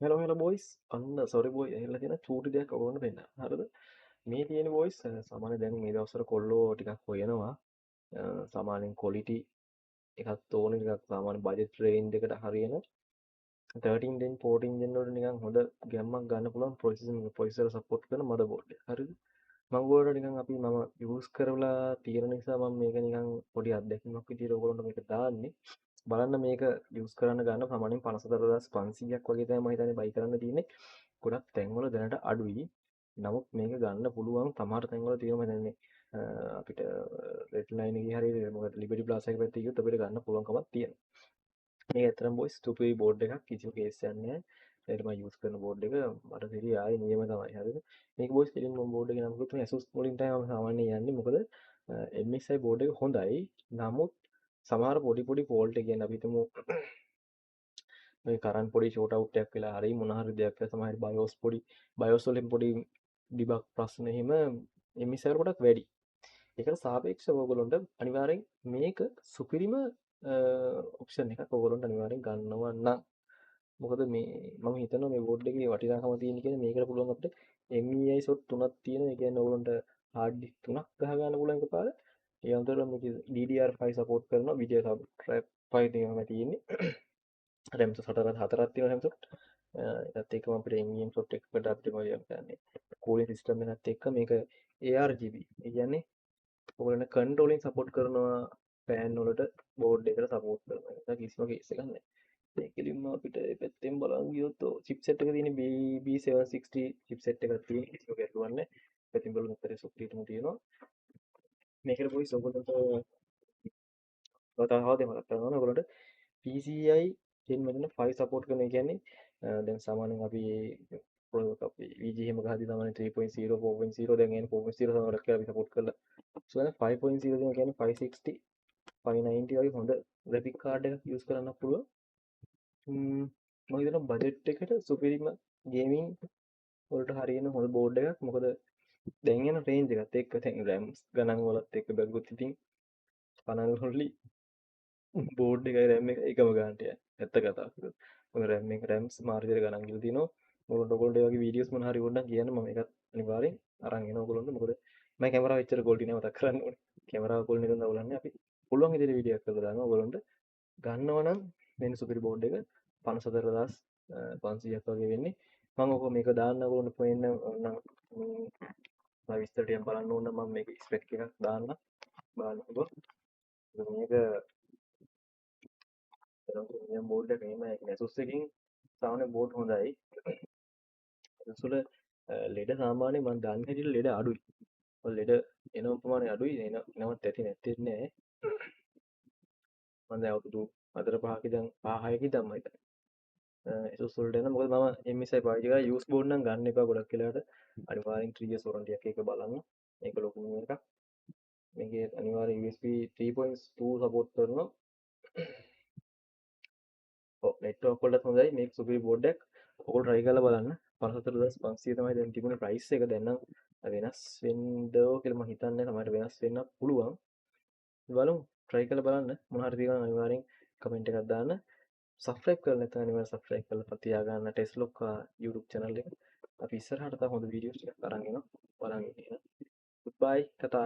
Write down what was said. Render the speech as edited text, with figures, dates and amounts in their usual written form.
Hello hello boys, අන්න sorry බොයි, ඇහිලා තියෙන චූටි දෙයක් ඔයගොල්ලන්ට පෙන්නන්න. හරිද? මේ තියෙන බොයිස් සාමාන්‍ය දැන් මේ දවස්වල කොල්ලෝ ටිකක් හොයනවා. සාමාන්‍යයෙන් ක්වොලිටි එකක් ඕන ටිකක් සාමාන්‍ය බජට් රේන්ජ් එකට හරියන 13 gen 14 gen වලට නිකන් හොඳ ගැම්මක් ගන්න පුළුවන් ප්‍රොසෙසර් සපෝට් කරන මදර්බෝඩ් එක. හරිද? මම ඔයගොල්ලන්ට නිකන් අපි මම යූස් කරලා තියෙන නිසා මම මේක නිකන් පොඩි අත්දැකීමක් විදියට ඔයගොල්ලන්ට මේක දාන්නේ. බලන්න මේක යූස් කරන්න ගන්න ප්‍රමාණයෙන් 54500ක් වගේ තමයි මම හිතන්නේ බයි කරන්න තියෙන්නේ. ගොඩක් තැන්වල දැනට අඩුයි. නමුත් මේක ගන්න පුළුවන් සමහර තැන්වල තියෙනවා මම හිතන්නේ අපිට රෙඩ් ලයින් එකේ හරි මොකද ලිබර්ටි ප්ලාසා එක පැත්තේ ගියොත් අපිට ගන්න පුළුවන්කමක් තියෙනවා. මේක ඇත්තටම බොයිස් සුපිරි බෝඩ් එකක්, කිසිම කේස් එකක් නෑ. ඒකට මම යූස් කරන බෝඩ් එක මට සිරි ආයේ නියම තමයි. හරිද? මේක බොයිස් කෙලින්ම මම බෝඩ් එකේ නම කිව්වොත් මේ Asus වලින් තමයි මම සාමාන්‍යයෙන් යන්නේ. මොකද MSI board එක හොඳයි. නමුත් සමහර පොඩි පොඩි ෆෝල්ට් එක කියන්නේ අපි හිතමු මේ කරන්ට් පොඩි ෂෝට් අවුට් එකක් වෙලා හරි මොන හරි දෙයක් වෙලා සමහර BIOS පොඩි BIOS වලින් පොඩි ඩිබග් ප්‍රශ්න එහෙම MSI වල ගොඩක් වැඩි. ඒකට සාපේක්ෂව ඔයගොල්ලන්ට අනිවාර්යෙන් මේක සුපිරිම ඔප්ෂන් එකක් ඔයගොල්ලන්ට අනිවාර්යෙන් ගන්නවා නම්. මොකද මේ මම හිතනවා මේ බෝඩ් එකේ වටිනාකම තියෙන කියන්නේ මේකට පුළුවන් අපිට MEI slot තුනක් තියෙනවා. ඒ කියන්නේ ඔයගොල්ලන්ට හાર્ඩ් ඩිස්ක් තුනක් ගහ ගන්න පුළුවන් එකපාර. ඒ අතරම මේකේ DDR5 support කරනවා. විජය සබ් 5 තමයි තියෙන්නේ. RAM හතරක් තියෙනවා RAM slot. ඒකත් එක්කම අපිට NVMe slot එකකට අපිට මොකද කියන්නේ කූලින් සිස්ටම් එකත් එක්ක මේක ARGB. ඒ කියන්නේ ඔයගොල්ලන්ට කන්ට්‍රෝලින් සපෝට් කරනවා ෆෑන් වලට බෝඩ් එකට සපෝට් කරනවා. ඒක කිසිම කේස් එකක් නෑ. ඒකෙලින්ම අපිට මේ පැත්තෙන් බලන් ගියොත් ඔව් චිප්සෙට් එක තියෙන්නේ B760 chipset එකක් තියෙන කිසිම ගැටලුවක් නෑ. පැත්තෙන් බලුවොත් අර සොෆ්ට්වෙයාර් තියෙනවා. මේකට බොයිස් ඔයගොල්ලන්ට තව තව දෙයක් මතක් කරගන්න ඕන. ඔයගොල්ලන්ට PCI gen මෙතන 5 සපෝට් කරන. ඒ කියන්නේ දැන් සාමාන්‍යයෙන් අපි අපි VG එහෙම ගහද්දි සාමාන්‍යයෙන් 3.0 4.0 දැන් එන්නේ 4.0 තමයි ගොඩක් වෙලා අපි සපෝට් කරලා. සෝ දැන් 5.0 දෙනවා කියන්නේ 560 590 වගේ හොඳ ග්‍රැෆික් කාඩ් එකක් යූස් කරන්න පුළුවන්. මම හිතනවා බජට් එකට සුපිරිම ගේමින් වලට හරියන හොඳ බෝඩ් එකක්. මොකද දැන් යන රේන්ජ් එකත් එක්ක දැන් RAM ගණන් වලත් එක්ක බැලුවොත් ඉතින් 50 බෝඩ් එකයි RAM එක එකම ගානට යන්නේ. ඇත්ත කතාව කිව්වොත්. මොකද RAM එක RAM මාර විදියට ගණන් ගිහලා තිනවා. ඔයගොල්ලන්ට ඔයගොල්ලෝ ඒ වගේ වීඩියෝස් මොන හරි ඕන නම් කියන්න මම ඒකත් අනිවාර්යෙන් අරන් එනවා ඔයගොල්ලන්ට. මොකද මම කැමරාව එච්චර ක්වොලිටි නෑ මතක් කරන්න ඕනේ. කැමරාව ක්වොලිටි එක අවුලක් නෑ. අපි පුළුවන් විදියට වීඩියෝ එකක් කරලා දානවා ඔයගොල්ලන්ට. ගන්නවා නම් මෙන්න සුපිරි බෝඩ් එක 54500ක් වගේ වෙන්නේ. මම ඔක මේක දාන්න ඔයගොල්ලන්ට පේන්න නම් මම විස්තර ටිකක් බලන්න ඕන නම් මම මේක ස්පෙක් එකක් දාන්න බලන්නකෝ. මේක තරම් බෝඩ් එක එහෙම Asus එකකින් සාමාන්‍ය බෝඩ් හොඳයි. Asus වල ලෙඩ සාමාන්‍යයෙන් මම දන්න හැටියට ලෙඩ අඩුයි. ඔය ලෙඩ එන ප්‍රමාණය අඩුයි. එනවත් ඇති නැත්තේ නෑ. මම දැන් අවුරුදු 4 5 ඉඳන් 5 6 ඉඳන් මම හිතන්නේ. Asus වලට එන මොකද මම MSI පාවිච්චි කරා. යූස් බෝඩ් නම් ගන්න එපා ගොඩක් වෙලාවට. අනිවාර්යෙන් 3 years warranty එකක් එක බලන්න. මේක ලොකුම එකක්. මේකේ අනිවාර්යෙන් USB 3.2 support කරනවා. ඔව් නෙට්වර්ක් වලටත් හොඳයි. මේක සුපිරි බෝඩ් එකක්. ඔයගොල්ලෝ try කරලා බලන්න. 54500 තමයි දැන් තිබුණේ ප්‍රයිස් එක. දැන් නම් වෙනස් වෙන්නද කියලා මම හිතන්නේ. සමහරවිට වෙනස් වෙන්න පුළුවන්. බලමු try කරලා බලන්න. මොන හරි තියෙනවා නම් අනිවාර්යෙන් කමෙන්ට් එකක් දාන්න. සබ්ස්ක්‍රයිබ් කරලා නැත්නම් අනිවාර්යෙන් සබ්ස්ක්‍රයිබ් කරලා තියාගන්න ටෙස්ලොක් YouTube channel එක. අපි ඉස්සරහට තව හොඳ වීඩියෝස් ටිකක් අරන් එනවා. බලන් ඉන්න. Goodbye. Tata.